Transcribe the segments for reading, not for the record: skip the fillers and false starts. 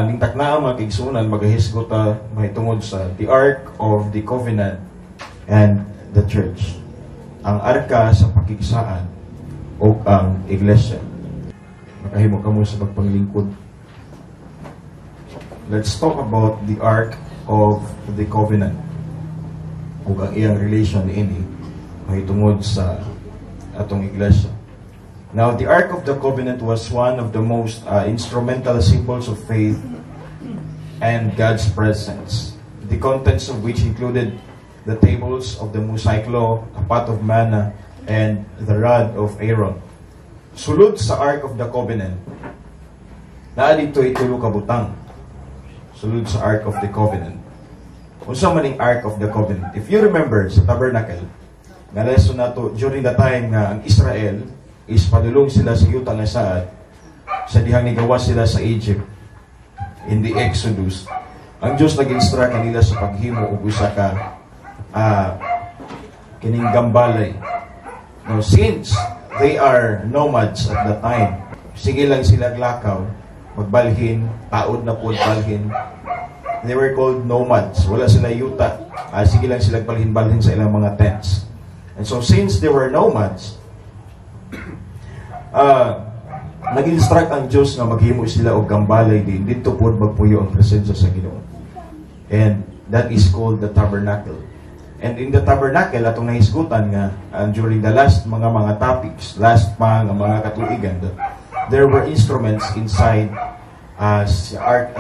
Ning taknaa, mga kaigsuonan, magahisgot ta mahitungod sa the Ark of the Covenant and the Church. Ang arka sa pakigsaan o ang iglesia. Makahimo kamo sa pagpanglingkod. Let's talk about the Ark of the Covenant ug ang iyang relation niini mahitungod sa atong iglesia. Now, the Ark of the Covenant was one of the most instrumental symbols of faith and God's presence, the contents of which included the tables of the Mosaic Law, a pot of manna, and the rod of Aaron. Sulod sa Ark of the Covenant, naa didto tulo ka butang. Sulod sa Ark of the Covenant. Unsa man ning Ark of the Covenant? If you remember sa Tabernacle, nga lesson nato during the time nga ang Israel is padulong sila sa yuta nga saad sa dihang nigawas sila sa Egypt in the Exodus, ang Diyos nag-instruct kanila sa paghimo og usa ka kining gambalay. Now, since they are nomads at the time, sige lang sila lakaw, magbalhin, taod na pod balhin. They were called nomads. Wala sila yuta. Sige lang sila balhin-balhin sa ilang mga tents. And so since they were nomads, nag-instruct ang Diyos nga maghimo sila og gambalay din didto pod magpuyo ang presensya sa Ginoo. And that is called the tabernacle. And in the tabernacle, atong nahisgutan nga during the last mga topics, last pa nga mga katuigan, that there were instruments inside sa ark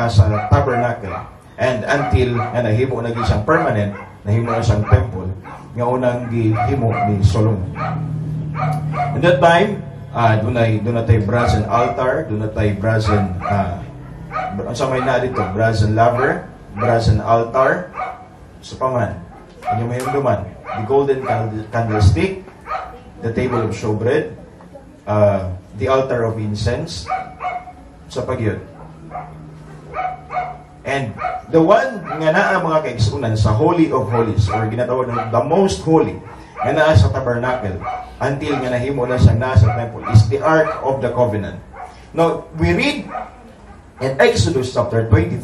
sa tabernacle. And until nga nahimo na gyud siyang permanent, nahimo na siyang temple nga unang gihimo ni Solomon. In that time, dunay tay brazen altar, duna tay brazen unsa may na didto, brazen laver, brazen altar, sa paman. Inyo mahimduman, the golden candlestick, the table of showbread, the altar of incense, sa pagyud. And the one nga naa, mga kaigsuonan, sa Holy of Holies or ginatawag na the most holy nga naa sa tabernacle until nga nahimo na siyang naa sa temple is the Ark of the Covenant. Now, we read in Exodus chapter 25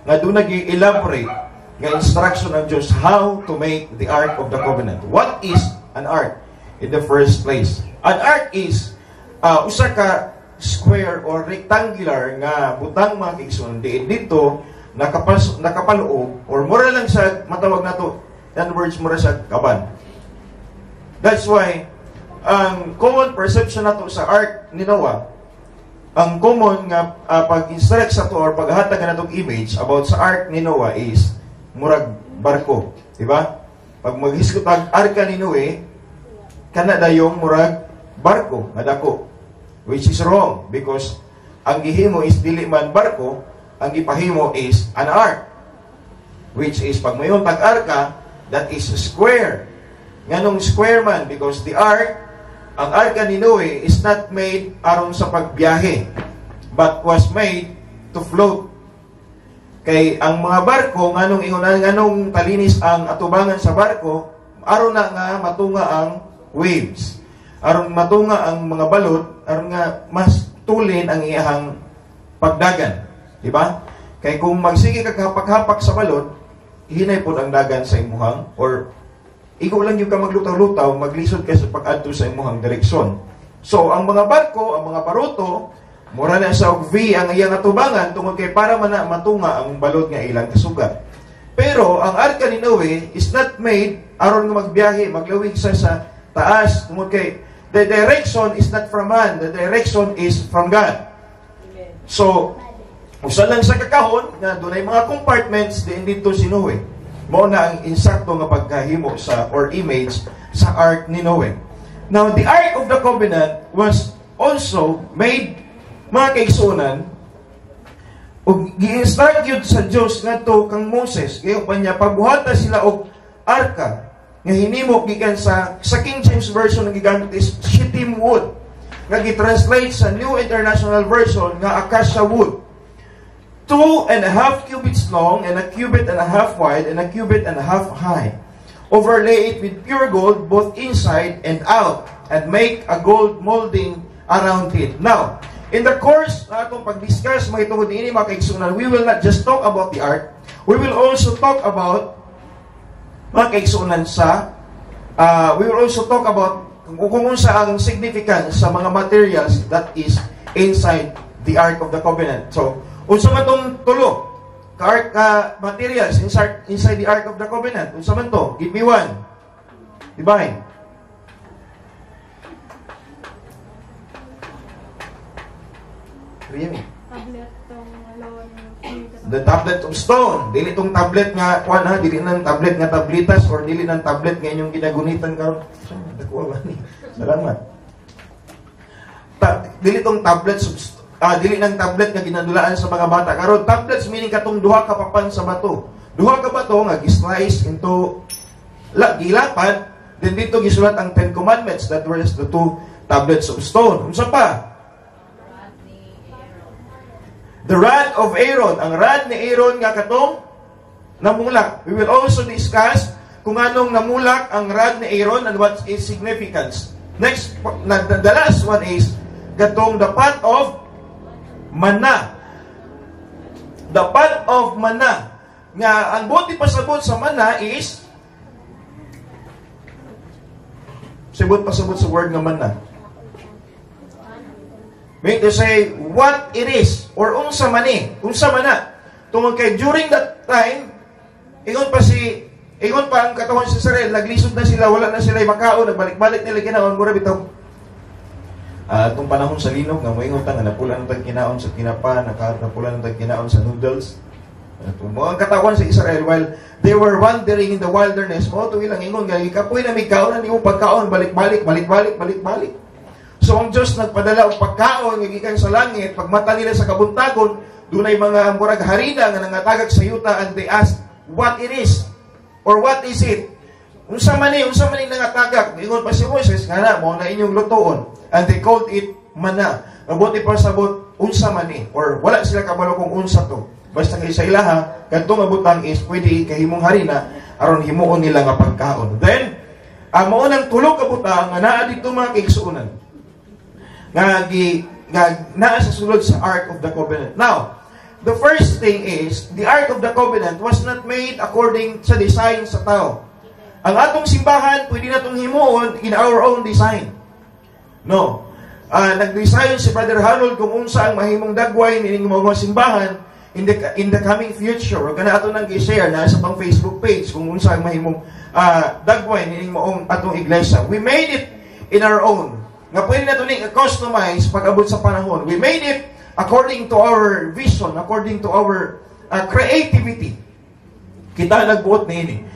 nga doon nag-elaborate nga instruction ng Diyos how to make the Ark of the Covenant. What is an ark in the first place? An ark is usa ka square or rectangular nga butang, mga kaigsuonan, diin didto nakapaloob or mura lang sa matawag nato, in words, mura sa kaban. That's why ang common perception nato sa Ark ni Noah, ang common nga pag-instruct sa to or paghatag nga natong image about sa Ark ni Noah is murag barko, di ba? Pag maghisgot ang Arka ni Noe, kana dayong murag barko nga dako, which is wrong because ang gihimo is dili man barko, ang gipahimo is an ark, which is pag mayon tag arka, that is square. Nganong square man? Because the ark, ang arka ni Noe is not made aron sa pagbiyahe but was made to float. Kay ang mga barko, nganong ingon nganong talinis ang atubangan sa barko? Aron na nga matunga ang waves, aron matunga ang mga balod, aron nga mas tulin ang iyahang pagdagan, di ba? Kay kung magsige ka hapak-hapak sa balod, hinay pod ang dagan sa imuhang or ikaw lang yung ka maglutaw-lutaw, maglisod ka sa pag-adto sa imuhang direksyon. So, ang mga barko, ang mga baruto, mura na sa og V ang iyang atubangan tungod kay para man na matunga ang balod nga ilang kasugat. Pero ang arka ni Noe is not made aron nga magbiyahe, maglawig sa taas tungod kay the direction is not from man, the direction is from God. So, usa lang sa kakahon nga dunay mga compartments diin didto si Noe. Mao na ang insakto nga pagkahimo sa or image sa Ark ni Noe. Now, the Ark of the Covenant was also made, mga kaigsuonan, ug gi-instruct yun sa Dios ngadto kang Moses. Gayon pa niya pabuhata sila og arka nga hinimo gikan sa King James Version, ang gigamit is shittim wood nga gi-translate sa New International Version nga acacia wood. 2.5 cubits long and a cubit and a half wide and a cubit and a half high. Overlay it with pure gold both inside and out and make a gold molding around it. Now, In the course na atong pag-discuss mahitungod niini, mga kaigsunan, we will not just talk about the ark, we will also talk about, mga kaigsunan, sa we will also talk about kung unsa ang significance sa mga materials that is inside the Ark of the Covenant. So, unsa man tong tulo ka ark materials inside the Ark of the Covenant? Unsa man to? Give me one. Divine. Really? Tablet tong law. The tablet of stone. Dili tong tablet nga kuan ha, dili nang tablet nga tablitas or dili nang tablet nga inyong ginagunitan karon. Nakuha ba ni? Salamat. Dili tong tablets dili nang tablet nga ginadulaan sa mga bata karon. Tablets meaning katong duha ka papan sa bato. Duha ka bato nga gi-slice into la gilapad, then dito gisulat ang 10 Commandments. That were the two tablets of stone. Unsa pa? The rod of Aaron. Ang rod ni Aaron nga katong namulak. We will also discuss kung anong namulak ang rod ni Aaron and what is significance. Next, the last one is katong the pot of manna. The pot of manna. Nga ang buti pasabot sa manna is sibot pasabot sa word nga manna. Meaning to say what it is or unsa man ni, unsa man na. Tungod kay during that time, ingon pa ang katawhan sa Israel, naglisod na sila, wala na sila makaon, nagbalik-balik nila kinaon, mura bitaw. Atong panahon sa linog nga moingon ta nga napula nang tag kinaon sa tinapa, napula nang tag kinaon sa noodles. Atong mga katawhan sa Israel while they were wandering in the wilderness, mao to ilang ingon nga gikapoy na mig kaon nimo pagkaon, balik-balik, balik-balik, balik-balik. So ang Diyos nagpadala og pagkaon nga gikan sa langit, pagmata nila sa kabuntagon, dunay mga murag harina nga nangatagak sa yuta, and they asked what it is or what is it. Unsa man ni nangatagak? Ingon pa si Moises nga na mao na inyong lutoon, and they called it manna. Mabuti pa sabot unsa man ni or wala sila kabalo kung unsa to. Basta kay sa ilaha kadtong nga butang is pwede kahimong harina aron himuon nila nga pagkaon. Then ang mao nang tulo ka butang nga naa didto, mga kaigsuonan, nga naa sa sulod sa Ark of the Covenant. Now, the first thing is, the Ark of the Covenant was not made according sa design sa tao. Ang atong simbahan, pwede natong himuon in our own design. No. Nag-design si Brother Harold kung unsa ang mahimong dagway nining mga simbahan in the coming future. O kana ato nang gi-share na sa pang Facebook page kung unsa ang mahimong dagway nining maong atong iglesia. We made it in our own. Nga pwede nato ning customize pag-abot sa panahon. We made it according to our vision, according to our creativity. Kita nagbuot niini.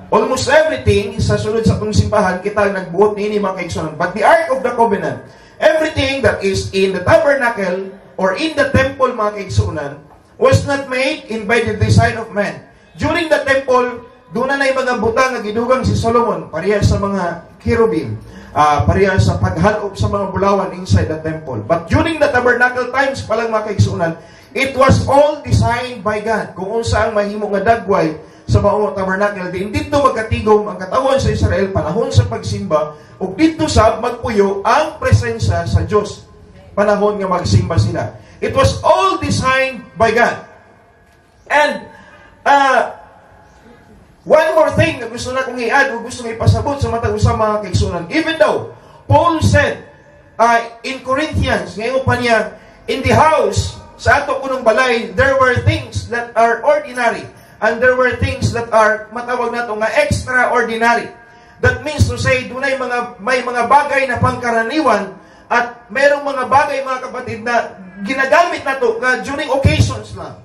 Almost everything sa sulod sa atong simbahan, kita nagbuot niini, mga kaigsuonan. But the Ark of the Covenant, everything that is in the tabernacle or in the temple, mga kaigsuonan, was not made in by the design of man. During the temple, doon na mga butang nga gidugang si Solomon, pareha sa mga cherubim, pareha sa paghalop sa mga bulawan inside the temple. But during the tabernacle times pa lang, mga kaigsuonan, it was all designed by God. Kung unsa ang mahimo nga dagway sa maong tabernacle, din dito magkatigom ang katawhan sa Israel panahon sa pagsimba, ug dito sa magpuyo ang presensya sa Dios panahon nga magsimba sila. It was all designed by God. And one more thing na gusto na kong i-add o gusto kong ipasabot sa matag usa, mga kaigsuonan. Even though Paul said in Corinthians, ngayon pa niya, in the house, sa ato kunong balay, there were things that are ordinary and there were things that are matawag nato nga extraordinary. That means to say, dunay mga may mga bagay na pangkaraniwan at merong mga bagay, mga kapatid, na ginagamit nato nga during occasions lang.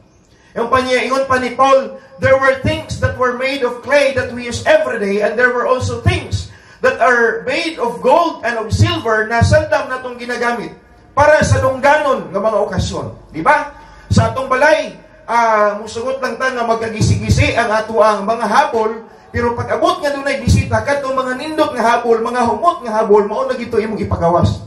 Yung pa niya, ingon pa ni Paul, there were things that were made of clay that we use every day, and there were also things that are made of gold and of silver na seldom natong ginagamit para sa dungganon nga mga okasyon. Di ba? Sa atong balay, musugot lang ta nga magkagisi-gisi ang ato ang mga habol, pero pag abot nga dunay bisita, kadtong mga nindot nga habol, mga humot nga habol, mao na gito imong ipagawas.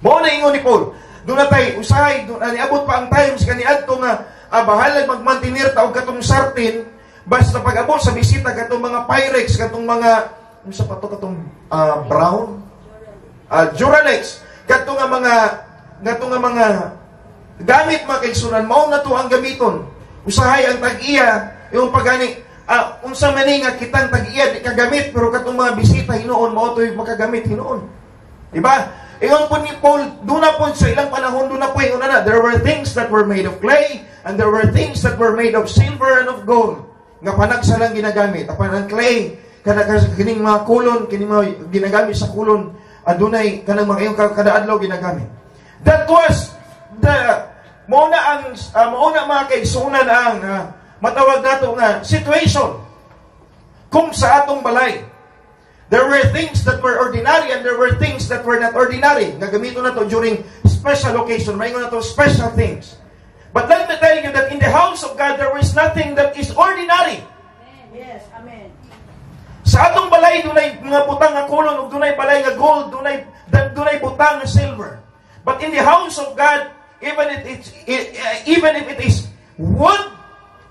Mao na ingon ni Paul. Doon na tay usahay, doon niabot pa ang times kaniadto nga bahalag magmantinir ta og katong sartin, basta pag abot sa bisita katong mga Pyrex, katong mga unsa pa to, katong brown Duralex, kadto nga mga nga nga mga gamit, mga kaigsunan, mao na to ang gamiton. Usahay ang tag-iya, yung pagani, unsa man ni nga kitang tag-iya di kagamit, pero katong mga bisita hinuon mao to'y makagamit hinuon. Di ba? Ingon po ni Paul, duna po sa ilang panahon, duna po ingon na, there were things that were made of clay, and there were things that were made of silver and of gold. Nga panagsa lang ginagamit. Apan ang clay, kada kining mga kulon, kining mga ginagamit sa kulon, adunay kanang mga iyong kada adlaw ginagamit. That was the mao na, mga kaigsunan, ang matawag nato nga situation kung sa atong balay. There were things that were ordinary and there were things that were not ordinary. Nga gamiton nato during special occasion, maingon nato special things. But let me tell you that in the house of God, there is nothing that is ordinary. Yes, amen. Sa atong balay, dunay mga butang nga kulon ug dunay balay nga gold, dunay butang nga silver. But in the house of God, even if it is wood,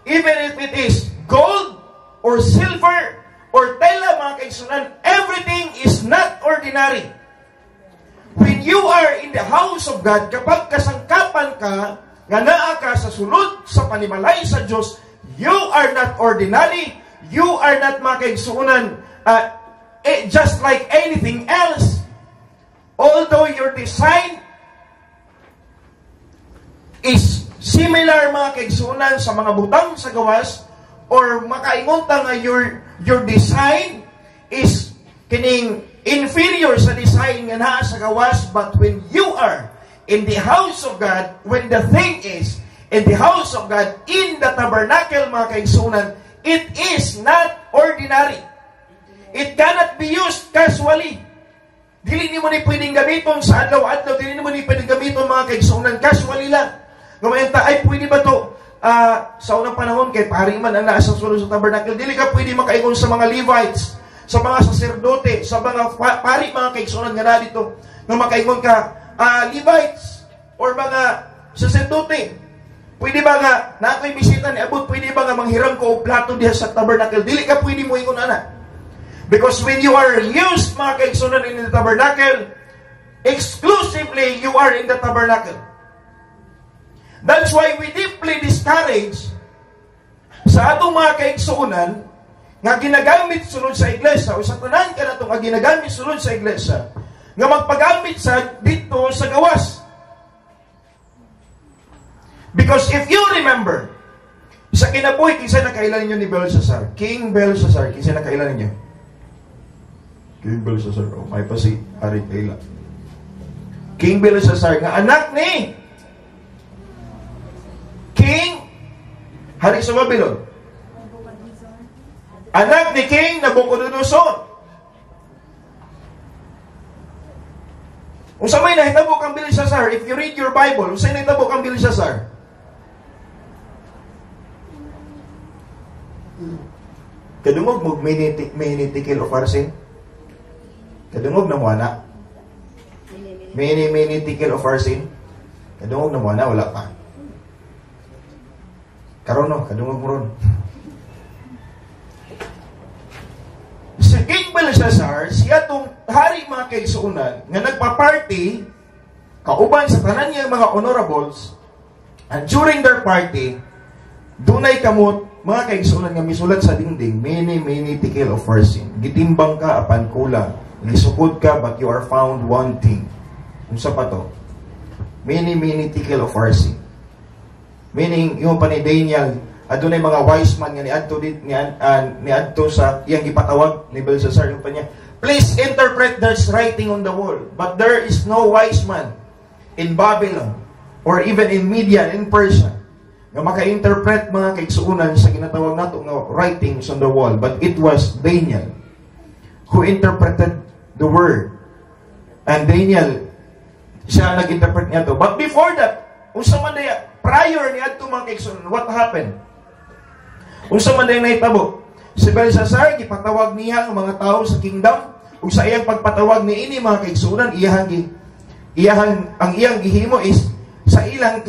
even if it is gold or silver or tela, mga kaigsunan, everything is not ordinary. When you are in the house of God, kapag kasangkapan ka, nga naa ka sa sulod sa panimalay sa Diyos, you are not ordinary, you are not, mga kaigsunan, just like anything else. Although your design is similar, mga kaigsunan, sa mga butang sa gawas, or makaingon ta nga your design is kining inferior sa design nga naa sa gawas, but when you are in the house of God, when the thing is in the house of God, in the tabernacle, mga kaigsunan, it is not ordinary. It cannot be used casually. Dili nimo ni pwedeng gamiton sa adlaw-adlaw, dili nimo ni pwedeng gamiton, mga kaigsunan, casually lang. Nga ta, "Ay, pwede ba to?" Sa unang panahon kay pari man ang naa sa sulod sa tabernacle, dili ka pwede makaingon sa mga Levites, sa mga saserdote, sa mga pari, mga kaigsunan, nga naa dito, nga makaingon ka, "Levites or mga saserdote, pwede ba nga na ako'y bisita ni abot, pwede ba nga manghiram ko og plato diha sa tabernacle?" Dili ka pwede mo ingon ana. Because when you are used, mga kaigsunan, in the tabernacle, exclusively you are in the tabernacle. That's why we deeply discourage sa atong mga kaigsuonan nga ginagamit sulod sa iglesia o sa tanan kanato nga ginagamit sulod sa iglesia nga magpagamit sa dito sa gawas. Because if you remember, sa kinabuhi, kinsa nakaila ninyo ni Belshazzar? King Belshazzar, kinsa nakaila ninyo? King Belshazzar, oh, may pa si Ari kaila. King Belshazzar, nga anak ni King Hari sa Babylon. Anak ni King Nabucodonosor. Unsa may nahitabo kang Belshazzar? If you read your Bible, unsa may nahitabo kang Belshazzar? Kadungog mo mene tekel upharsin? Kadungog na mo ana? Mene mene tekel upharsin? Kadungog na mo ana? Wala pa. Karon no, kadungog mo ron. Si King Belshazzar, siya tong hari, mga kaigsuonan, nga nagpa-party kauban sa tanan niyang mga honorables, and during their party, dunay kamot, mga kaigsuonan, nga misulat sa dingding, "Mene, mene, tekel upharsin." Gitimbang ka apan kulang. Gisukod ka but you are found wanting. Unsa pa to? Mene, mene, tekel upharsin. Meaning, yung pa ni Daniel, adunay mga wise man nga niadto sa iyang gipatawag ni Belshazzar, yung pa niya, "Please interpret there's writing on the wall." But there is no wise man in Babylon or even in Media and in Persia nga maka-interpret, mga kaigsuonan, sa ginatawag nato nga writings on the wall. But it was Daniel who interpreted the word. And Daniel, siya nag-interpret niya to. But before that, unsa man diay, prior ni adto, mga kaigsuonan, what happened? Unsa man diay nahitabo? Si Belshazzar, gipatawag niya ang mga tao sa kingdom, ug sa iyang pagpatawag niini, mga kaigsuonan, iyahang ang iyang gihimo is sa ilang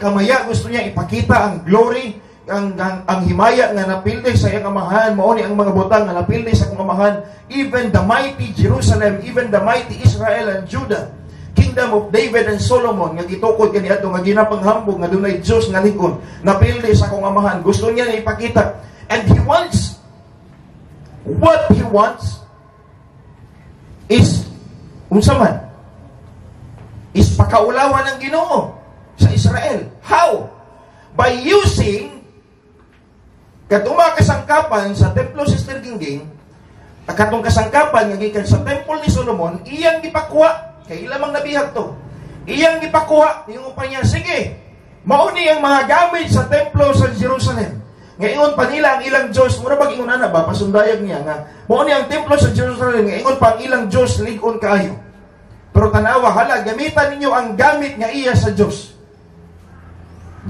kamaya, gusto niya ipakita ang glory, ang himaya nga napildi sa iyang amahan. Mao ni ang mga butang nga napildi sa akong amahan, even the mighty Jerusalem, even the mighty Israel and Judah. King kingdom of David and Solomon nga gitukod kaniadto, nga ginapanghambog nga dunay Dios nga lig-on napildi sa akong amahan. Gusto niya na ipakita. And he wants what he wants is, unsa man, is pakaulawan ng Ginoo sa Israel. How? By using katong mga kasangkapan sa templo, Sister Gingging, katong kasangkapan nga gikan sa temple ni Solomon, iyang gipakuha kay ila mang nabihag to. Iyang gipakuha, ingon pa niya, "Sige, mao ni ang mga gamit sa templo sa Jerusalem." Nga ingon pa nila ang ilang Diyos, mura bag ingon ana ba, pasundayag niya nga mao ni ang templo sa Jerusalem nga ingon pa ang ilang Diyos lig-on kaayo. Pero tanawa, hala, gamitan ninyo ang gamit nga iya sa Diyos.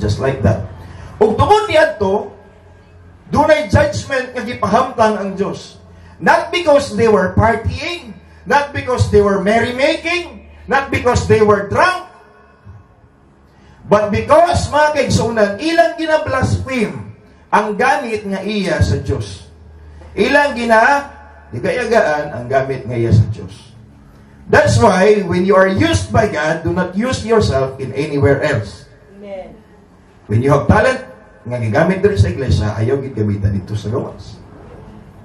Just like that. Ug tungod niadto, dunay judgment nga gipahamtang ang Diyos. Not because they were partying, not because they were merrymaking, not because they were drunk, but because, mga kaigsunan, ilang gina-blaspheme ang gamit nga iya sa Diyos. Ilang gina gigayagaan ang gamit nga iya sa Diyos. That's why when you are used by God, do not use yourself in anywhere else. Amen. When you have talent nga gigamit diri sa iglesia, ayaw gid gamitan dito sa gawas.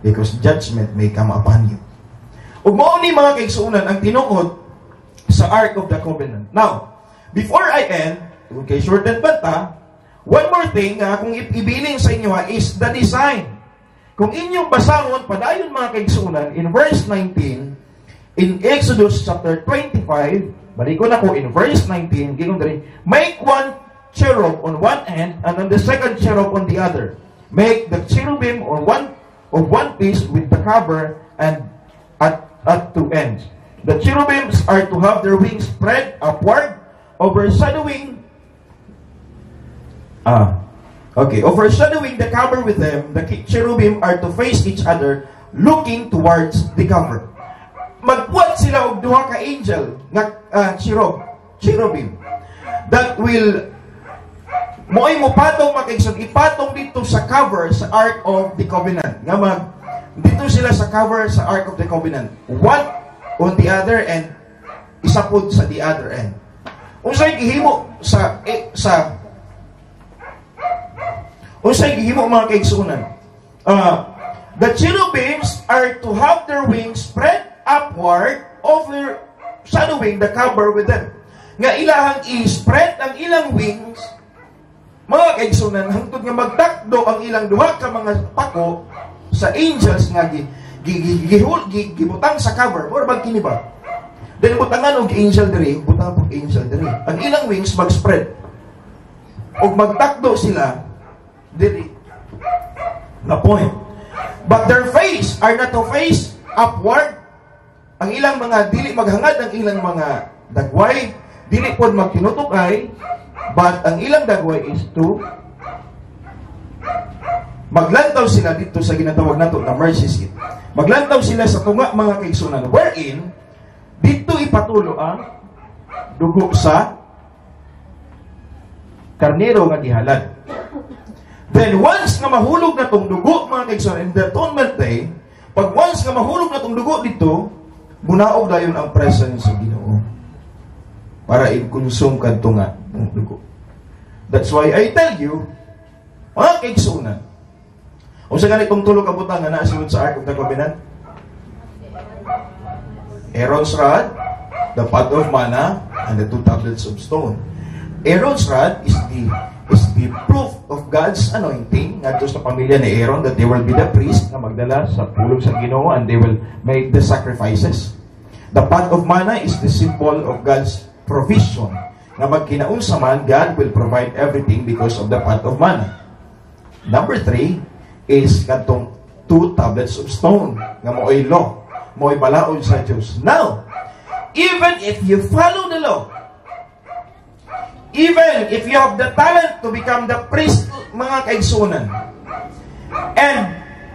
Because judgment may come upon you. Ug mao ni, mga kaigsuonan, ang tinuod sa Ark of the Covenant. Now, before I end, kung kay shortened pa ta, one more thing nga akong ibilin sa inyo ha, is the design. Kung inyong basahon padayon, mga kaigsuonan, in verse 19, in Exodus chapter 25, balikon ako in verse 19, giingon diri, "Make one cherub on one end and on the second cherub on the other. Make the cherubim on one of one piece with the cover and at two ends. The cherubims are to have their wings spread upward, overshadowing the cover with them. The cherubim are to face each other, looking towards the cover." Magbuhat sila og duha ka angel nga cherubim that will mo'y mopatong, mga kaigsoon, ipatong dito sa cover sa Ark of the Covenant. Nga mag dito sila sa cover sa Ark of the Covenant. One on the other end, isa pod sa the other end. Unsay gihimo sa eh, sa unsay gihimo, mga kaigsuonan? The cherubims are to have their wings spread upward, overshadowing the cover with them. Nga ilahang i-spread ang ilang wings, mga kaigsunan, hangtod nga magtakdo ang ilang duha ka mga pako sa angels nga gi, gi, gi, gihul, gi, gibutang sa cover. Or bag kini ba? Then butangan og angel diri, butangan og angel diri. Ang ilang wings mag-spread. Og magtakdo sila diri. Na point. But their face are not to face upward. Ang ilang mga dili maghangad ang ilang mga dagway, dili pod magtinutukay, but ang ilang dagway is to maglantaw sila dito sa ginatawag nato na mercy seat. Maglantaw sila sa tunga, mga kaigsunan, wherein dito ipatulo ang dugo sa karnero nga gihalad. Then once nga mahulog na tong dugo, mga kaigsunan, in the atonement day, pag once nga mahulog na tong dugo dito, munaog dayon ang presence sa Ginoo para i-consume kadto nga ng dugo. That's why I tell you, mga kaigsunan, unsa gani itong tulo ka butang nga naa sa Ark of the Covenant? Aaron's rod, the pot of manna, and the two tablets of stone. Aaron's rod is the proof of God's anointing ngadto sa pamilya ni Aaron that they will be the priest nga magdala sa pulong sa Ginoo and they will make the sacrifices. The pot of manna is the symbol of God's provision. Nga magkinaunsa man, God will provide everything because of the pot of manna. Number three is kadtong two tablets of stone nga mo'y law, mo'y balaod sa Diyos. Now, even if you follow the law, even if you have the talent to become the priest, mga kaigsunan, and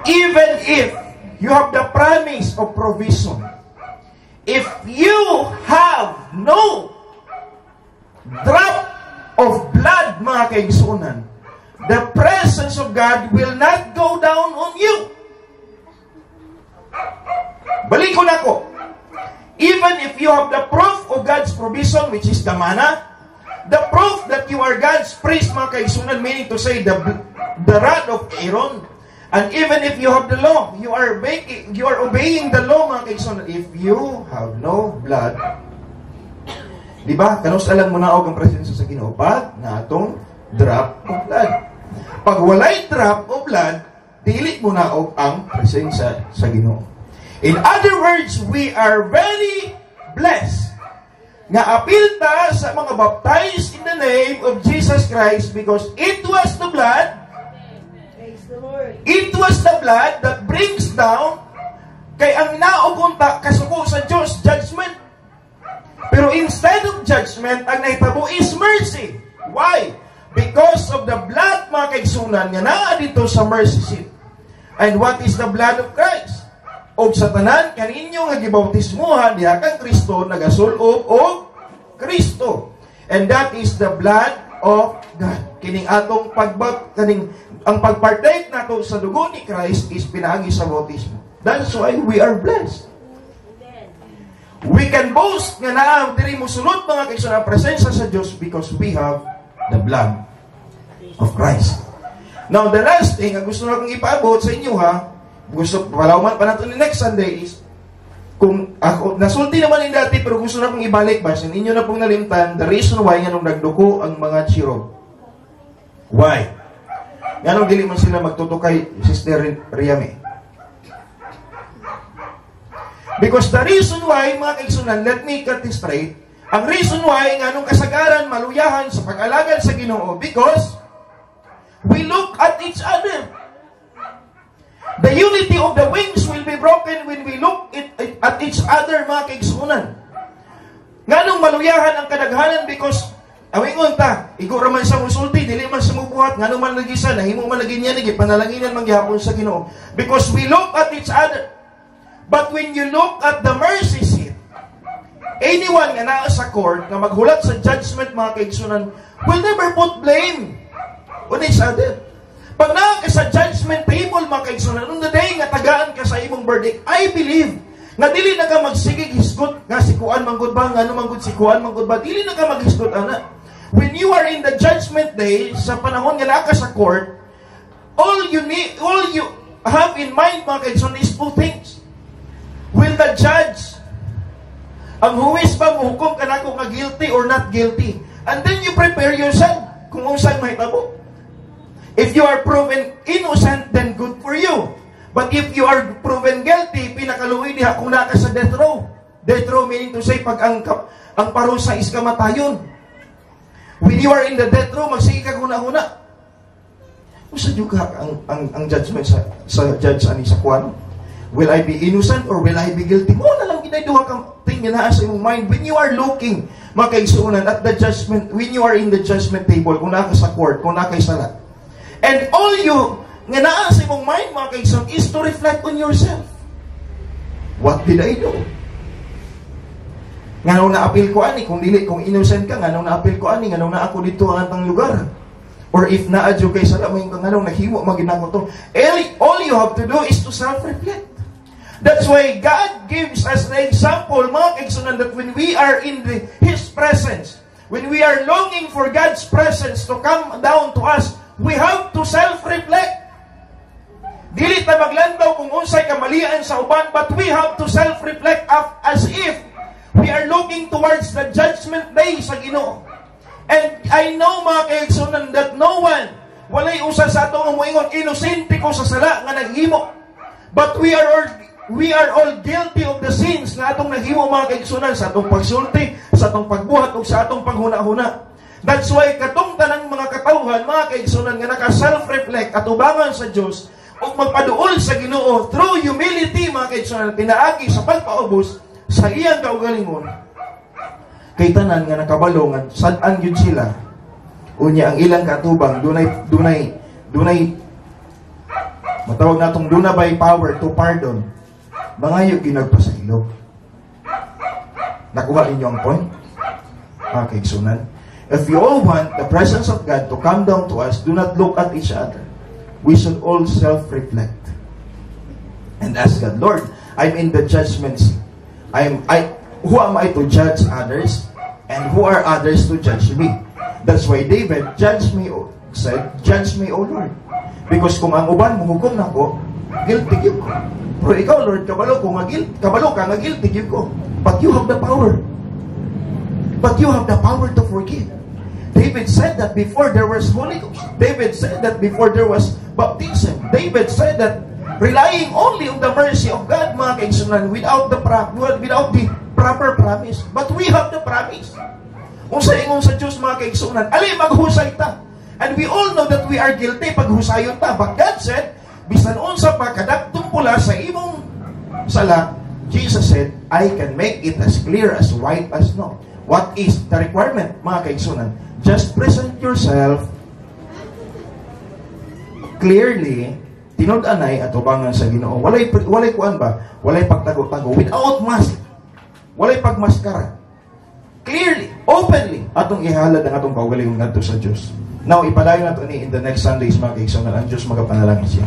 even if you have the promise of provision, if you have no drop of blood, mga kaigsunan, the presence of God will not go down on you. Balikon ako. Even if you have the proof of God's provision, which is the manna. The proof that you are God's priest, mga kaigsunan, meaning to say, the rod of Aaron. And even if you have the law, you are obeying the law, mga kaigsunan. If you have no blood, di ba? Kanus-a lang monaog ang presensya sa Ginoo pag naa atong drop of blood. Pag walay drop of blood, dili monaog ang presensya sa Ginoo. In other words, we are very blessed nga apil ta sa mga baptized in the name of Jesus Christ because it was the blood. Praise the Lord. It was the blood that brings down, kay ang naog unta kasuko sa Diyos, judgment. Pero instead of judgment, ang nahitabo is mercy. Why? Because of the blood, mga kaigsunan, nga naa dito sa mercy seat. And what is the blood of Christ? Og sa tanan kaninyo nga gibautismuhan diha kang Kristo, nagasul-ob og Kristo. And that is the blood of God. Kining atong pagbat kaning ang pagpartake nato sa dugo ni Christ is pinaagi sa bautismo. That's why we are blessed. Amen. We can boast nga naa diri mosulod, mga kaigsunan, ang presensya sa Dios because we have the blood of Christ. Now, the last thing ang gusto na akong ipaabot sa inyo ha, gusto palawman pa nato ni next Sunday is kung ako nasulti naman in dati pero gusto na akong ibalik basin inyo na pong nalimtan the reason why nganong nagduko ang mga cherub. Why? Nganong dili man sila magtutukay, Sister Riame? Because the reason why, mga kaigsunan, let me cut this straight, ang reason why nganong kasagaran maluyahan sa pag-alagad sa Ginoo, because we look at each other. The unity of the wings will be broken when we look at each other, mga kaigsunan. Nganong maluyahan ang kadaghanan? Because awingon ta, igo ra man sa musulti, dili man sa mubuhat, ngano man lagi sa, nahimo man lagi niya, lagi, panalanginan man gihapon sa Ginoo. Because we look at each other. But when you look at the mercy seat, anyone nga naa sa court, nga maghulat sa judgment, mga kaigsunan, will never put blame on each other. Pag naa ka sa judgment table, mga kaigsunan, on the day nga tagaan ka sa imong verdict, I believe nga dili na ka magsigig hisgot nga si kuan manggod ba, ngano manggod si kuan manggod ba, dili na ka maghisgot ana. When you are in the judgment day, sa panahon nga naa ka sa court, all you need, all you have in mind, mga kaigsunan, is two things. Will the judge, ang huwes ba, muhukom kanako nga guilty or not guilty? And then you prepare yourself kung unsay mahitabo. If you are proven innocent, then good for you. But if you are proven guilty, pinakaluoy diha kung naa ka sa death row. Death row meaning to say, pag ang parusa is kamatayon. When you are in the death row, magsige ka huna-huna. Usa jud ka ang judgment sa judge ani sa kuan. Will I be innocent or will I be guilty? Mao na lang ginay duha ka thing nga naa sa imong mind when you are looking, mga kaigsuonan, at the judgment, when you are in the judgment table, kung naa ka sa court, kung naa kay sala. And all you nga naa sa imong mind, mga kaigsuonan, is to reflect on yourself. What did I do? Nganong naapil ko ani kung dili, kung innocent ka, nganong naapil ko ani, nganong naa ko dito ang atang lugar? Or if naa jud kay sala mo yung nganong naghimo man nako to. All you have to do is to self-reflect. That's why God gives us the example, mga kaigsunan, that when we are in His presence, when we are longing for God's presence to come down to us, we have to self-reflect. Dili ta maglandaw kung unsay kamalian sa uban, but we have to self-reflect as if we are looking towards the judgment day sa Ginoo. And I know, mga kaigsunan, that no one, walay usa sa ato nga moingon, "Inosente ko sa sala nga naghimo." But we are all guilty of the sins nga atong naghimo, mga kaigsunan, sa atong pagsulti, sa atong pagbuhat ug sa atong paghuna-huna. That's why katong tanang mga katawhan, mga kaigsunan, nga naka self-reflect atubangan sa Dios ug magpaduol sa Ginoo through humility, mga kaigsunan, pinaagi sa pagpaubos sa iyang kaugalingon, kay tanan nga nakabalo nga sad-an gyud sila, unya ang ilang katubang dunay matawag natong duna by power to pardon, mangayo ginagpasaylo. Nakuha ninyo ang point, mga kaigsunan? If you all want the presence of God to come down to us, do not look at each other. We should all self-reflect and ask God, "Lord, I'm in the judgment seat. Who am I to judge others?" And who are others to judge me? That's why David judge me, said, "Judge me, O Lord." Because kung ang uban mohukom nako, guilty gyud ko. Pero ikaw, Lord, kabalo ko nga guilty, kabalo ka nga guilty gyud ko. But you have the power. But you have the power to forgive. David said that before there was Holy Ghost. David said that before there was baptism. David said that relying only on the mercy of God, mga kaigsunan, without the proper promise. But we have the promise. Kung sa ingon sa Diyos, mga kaigsunan, ali maghusay ta. And we all know that we are guilty pag husayon ta. But God said, bisan unsa pa kadaktong pula sa imong sala, Jesus said, "I can make it as clear as white as snow." What is the requirement, mga kaigsunan? Just present yourself clearly, tinud-anay atubangan sa Ginoo. Walay kuan ba? Walay pagtago-tago, without mask. Walay pagmaskara. Clearly, openly, atong ihalad ang atong kaugalingon ngadto sa Dios. Now, ipadayon nato ni in the next Sundays, mga kaigsunan, ang Dios magapanalangin siya.